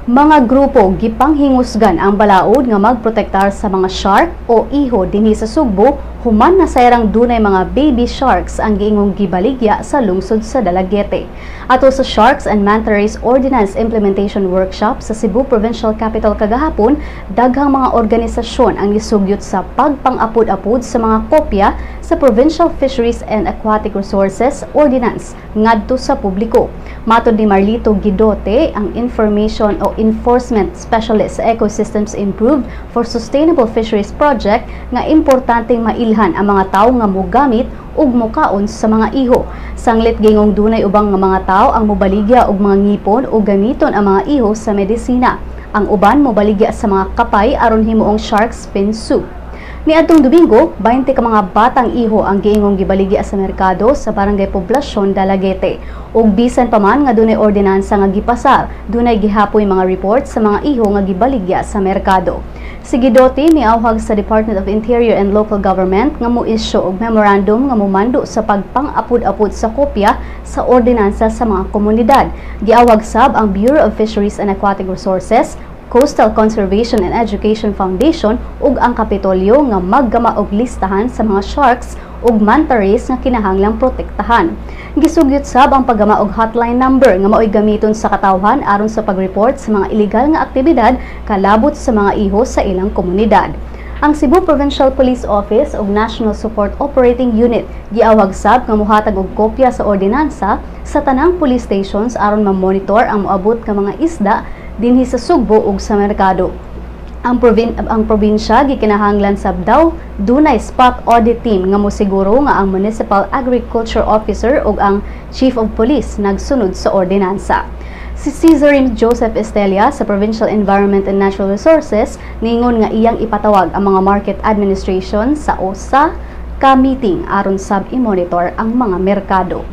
Mga grupo gipanghingusgan ang balaod nga magprotektar sa mga shark o iho dinhi sa Sugbo human nasayrang dunay mga baby sharks ang giingong gibaligya sa lungsod sa Dalaguete. Ato sa Sharks and Manta Rays Ordinance Implementation Workshop sa Cebu Provincial Capital kagahapon, daghang mga organisasyon ang nisugyot sa pagpang-apod-apod sa mga kopya sa Provincial Fisheries and Aquatic Resources Ordinance ngadto sa publiko. Matod ni Marlito Guidote, ang Information o Enforcement Specialist sa Ecosystems Improved for Sustainable Fisheries Project, nga importanteng mailhan ang mga tawo nga mogamit ug mokaon sa mga iho. Sanglit gingong dunay ubang nga mga tawo ang mobaligya og mga ngipon o gamiton ang mga iho sa medisina. Ang uban mobaligya sa mga kapay aron himuong shark's fin soup. Niadtong Domingo, 20 ka mga batang iho ang giingong gibaligya sa merkado sa Barangay Poblacion, Dalaguete. Ug bisan pa man nga dunay ordinansa nga gipasar, dunay gihapoy mga report sa mga iho nga gibaligya sa merkado. Si Guidote miawhag sa Department of Interior and Local Government nga mo-issue og memorandum nga momando sa pagpang-apod-apod sa kopya sa ordinansa sa mga komunidad. Giawhag sab ang Bureau of Fisheries and Aquatic Resources, Coastal Conservation and Education Foundation ug ang Kapitolyo nga maggama og listahan sa mga sharks ug manta rays nga kinahanglang protektahan. Gisugyot sab ang paggama og hotline number nga maoy gamiton sa katawhan aron sa pag-report sa mga ilegal nga aktibidad kalabot sa mga iho sa ilang komunidad. Ang Cebu Provincial Police Office ug National Support Operating Unit giawhag sab nga mohatag og kopya sa ordinansa sa tanang police stations aron ma-monitor ang moabot nga mga isda dinhi sa Sugbo ug sa merkado. Ang probinsya gikinahanglan sab daw dunay spot audit team nga mosiguro nga ang Municipal Agriculture Officer ug ang Chief of Police nagsunod sa ordinansa. Si Cesar Joseph Estella sa Provincial Environment and Natural Resources ningon nga iyang ipatawag ang mga market administration sa usa ka meeting aron sab i-monitor ang mga merkado.